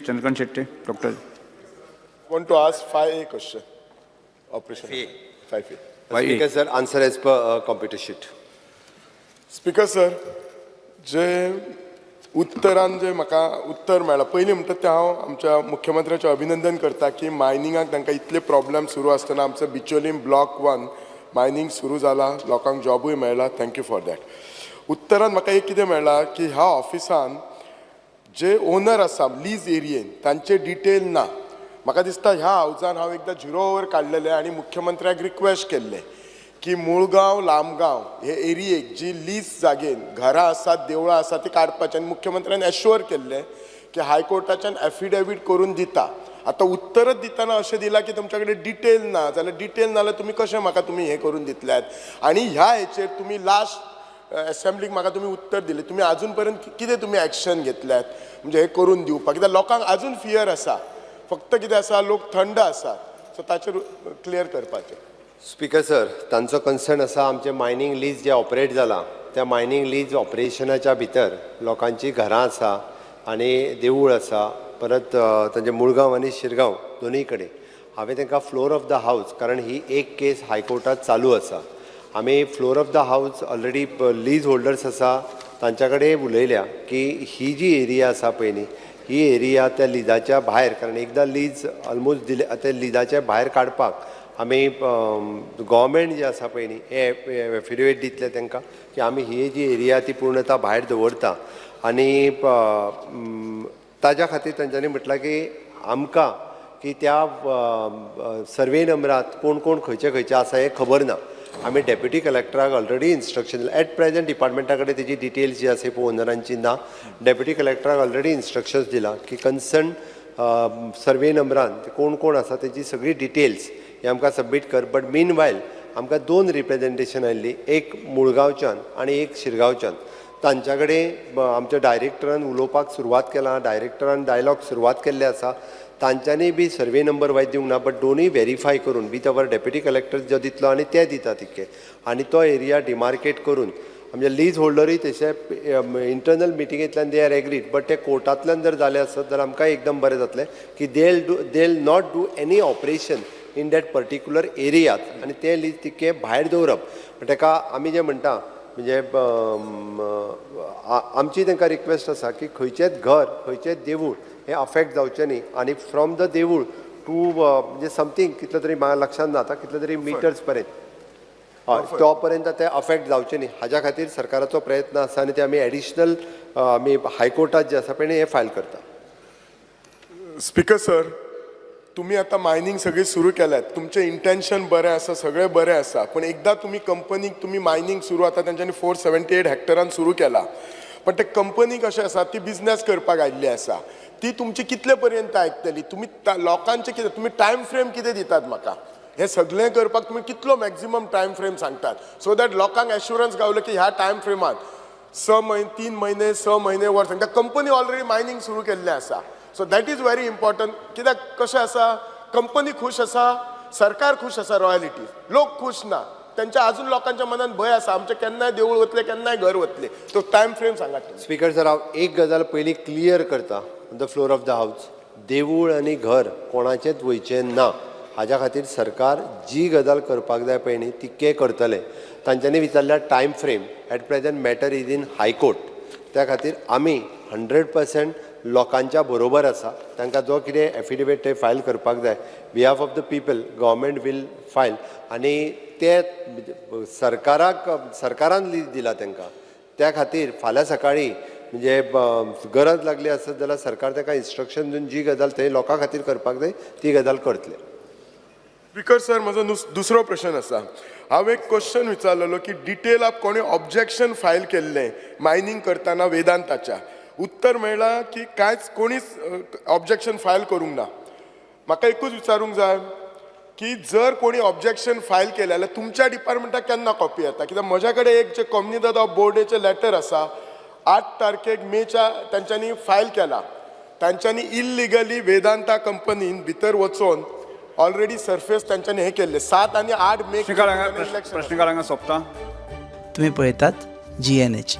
Chandrakant Shetye, doctor. Want to ask 5A question. Operation. 5A. 5A. Speaker sir, answer as per computer sheet. Speaker sir, जे उत्तरान जे म्हाका उत्तर मेळ्ळां, पयलीं म्हणटा तें हांव आमच्या मुख्यमंत्र्याचें अभिनंदन करता की मायनिंगाक तांकां इतले प्रॉब्लम सुरू आसतना आमचो बिचोलीम ब्लॉक 1 मायनींग सुरू जाला, लोकांक जॉबूय मेळ्ळा. Thank you for that. उत्तरान म्हाका एक कितें मेळ्ळां की ह्या ऑफिसान जे ओनर आसा लीज एरियेन तांचे डिटेल ना. म्हाका दिसता ह्या हावजान हांव एकदां झिरो ओवर काडलेलें आनी मुख्यमंत्र्याक रिक्वेस्ट केल्लें की मुळगांव, लामगांव हे एरियेक जी लीज जागेन घरां आसात, देवळां आसा, ती काडपाची आनी मुख्यमंत्र्यान एश्योर केल्लें की हायकोर्टाच्यान एफिडेवीट करून दिता. आतां उत्तरच दितना अशें दिलां की तुमच्या कडेन डिटेल ना, जाल्यार डिटेल ना जाल्यार तुमी कशें म्हाका तुमी हें करून दितल्यात? आनी ह्या हेचेर तुमी लास्ट एसेंब्लीक म्हाका तुमी उत्तर दिलें, तुमी आजून पर्यंत कितें तुमी एक्शन घेतल्यात म्हणजे हें करून दिवपाक? कित्याक लोकांक आजून फियर आसा. फक्त कितें आसा, लोक थंड आसात. सो ताचेर क्लियर करपाचें. स्पीकर सर, तांचो कन्सर्न आसा आमचें मायनींग लीज जें ऑपरेट जालां, त्या मायनींग लीज ऑपरेशनाच्या भितर लोकांचीं घरां आसा आनी देवूळ आसा, परत तांचे मुळगांव आनी शिरगांव दोनूय कडेन. हांवें तांकां फ्लोर ऑफ the house, कारण ही एक केस हायकोर्टात चालू आसा, आमी floor of the house already lease holders आसा तांच्या कडेन उलयल्या की ही जी एरिया आसा पळय न्ही, ही एरिया त्या लिजाच्या भायर, कारण एकदां लीज ऑलमोस्ट दिले, त्या लिजाच्या भायर काडपाक आमी गोवोरमेंट जे आसा पळय न्ही, हे एफिडेवीट दितले तांकां की आमी ही जी एरिया ती पूर्णता भायर दवरता. आनी ताज्या खातीर तांच्यांनी म्हटलां की आमकां की त्या सर्वे नंबरात कोण कोण खंयचे खंयचे आसा हें खबर ना. आमी डेप्युटी कलेक्टराक ऑलरेडी इन्स्ट्रक्शन, एट प्रेजेंट डिपार्टमेंटा कडेन तेजी डिटेल्स जी आसा पळय ओनरांची ना. डेप्युटी कलेक्टराक ऑलरेडी इन्स्ट्रक्शन्स दिला की कन्सर्न सर्वे नंबरान कोण कोण आसा तेजी सगळी डिटेल्स हे आमकां सबमीट कर. बट मीन वायल आमकां दोन रिप्रेजेंटेशन आयिल्ली, एक मुळगांवच्यान आनी एक शिरगांवच्यान. तांच्या कडेन आमच्या डायरेक्टरान उलोवपाक सुरवात केला. डायरेक्टरान डायलॉग सुरवात केल्ले आसा. तांच्यांनी बी सर्वे नंबर वायज दिवंक ना, बट दोनूय व्हेरीफाय करून विथ our deputy collector जो दितलो आनी ते दिता तितके आनी तो एरिया डिमार्केट करून आमचे लीज होल्डरूय तशे internal मिटिंगेंतल्यान they are agreed, but ते कोर्टांतल्यान जर जालें आसत जाल्यार आमकां एकदम बरें जातलें की they not do any operation in that particular एरियात आनी ते लीज तितके भायर दवरप. पण ताका आमी जे म्हणटा म्हणजे आमची तांकां रिक्वेस्ट आसा की खंयचेंच घर, खंयचेंच देवूळ हें अफेक्ट जावचें न्ही आनी फ्रॉम the देवूळ टू म्हणजे समथींग कितले तरी, म्हाका लक्षांत ना आतां, कितले तरी मिटर्स पर्यंत, हय, तो पर्यंत ते अफेक्ट जावचे न्ही हाज्या खातीर सरकाराचो प्रयत्न आसा आनी ते आमी एडिशनल आमी हायकोर्टात जे आसा पळय न्ही, हें फायल करता. स्पीकर सर, तुमी आतां मायनींग सगळी सुरू केल्यात. तुमचें इंटेन्शन बरें आसा, सगळें बरें आसा, पूण एकदां तुमी कंपनीक तुमी मायनींग सुरू आतां तेंच्यांनी 478 हॅक्टरान सुरू केला, पण ते कंपनी कशें आसा, ती बिजनेस करपाक आयिल्ली आसा. ती तुमची कितले पर्यंत आयकतली? तुमी लोकांचे कितें तुमी टायम फ्रेम कितें दितात म्हाका? हें सगळें करपाक तुमी कितलो मॅक्झिमम टायम फ्रेम सांगतात, सो that लोकांक एश्युरन्स गावलो की ह्या टायम फ्रेमात 6 म्हयने, 3 म्हयने, 6 म्हयने, वर्स? कंपनी ऑलरेडी मायनींग सुरू केल्लें आसा. So that is very important, कित्याक कशें आसा, कंपनी खूश आसा, सरकार खूश आसा, रॉयलिटी. लोक खूश ना. तेंच्या अजून लोकांच्या मनात भंय आसा, आमचें केन्नाय देवूळ वतलें, केन्नाय घर वतलें. तो टायम फ्रेम सांगात तुमी. स्पीकर सर, हांव एक गजाल पयलीं क्लियर करता on the floor of the house. देवूळ आनी घर कोणाचेंच वयचें ना. हाज्या खातीर सरकार जी गजाल करपाक जाय पळय न्ही, तितकें करतलें. तांच्यांनी विचारल्यार time frame, at present matter is in High Court. त्या खातीर आमी 100% लोकांच्या बरोबर आसा. तांकां जो कितें एफिडेवीट ते फायल करपाक जाय, behalf of the people government will file. आनी ते सरकाराक, सरकारान लीज दिला तांकां, त्या खातीर फाल्यां सकाळीं म्हणजे गरज लागली आसत जाल्यार सरकार ताका इन्स्ट्रक्शन दिवन जी गजाल थंय लोकां खातीर करपाक जाय ती गजाल करतले. स्पीकर सर, म्हजो दुसरो प्रश्न आसा. हांव एक क्वेश्चन विचारलेलो की डिटेल आप कोणी ऑब्जेक्शन फायल केल्लें मायनींग करतना वेदांताच्या. उत्तर मेळ्ळां की कांयच कोणीच ऑब्जेक्शन फायल करूंक ना. म्हाका एकूच विचारूंक जाय की जर कोणी ऑब्जेक्शन फायल केलें जाल्यार तुमच्या डिपार्टमेंटाक केन्ना कॉपी येता? कित्याक म्हज्या कडेन एक जे कॉमनिदाद ऑफ बोर्डेचें लेटर आसा, 8 तारखेक मेच्या तांच्यांनी फायल केला. तांच्यांनी इलिगली वेदांता कंपनीन भितर वचोन ऑलरेडी सरफेस तांच्यांनी हें केल्लें 7 आनी 8 मे. प्रश्नकाळ हांगा, प्रश्नकाळ हांगा सोंपता. तुमी पळयतात जीएनएच.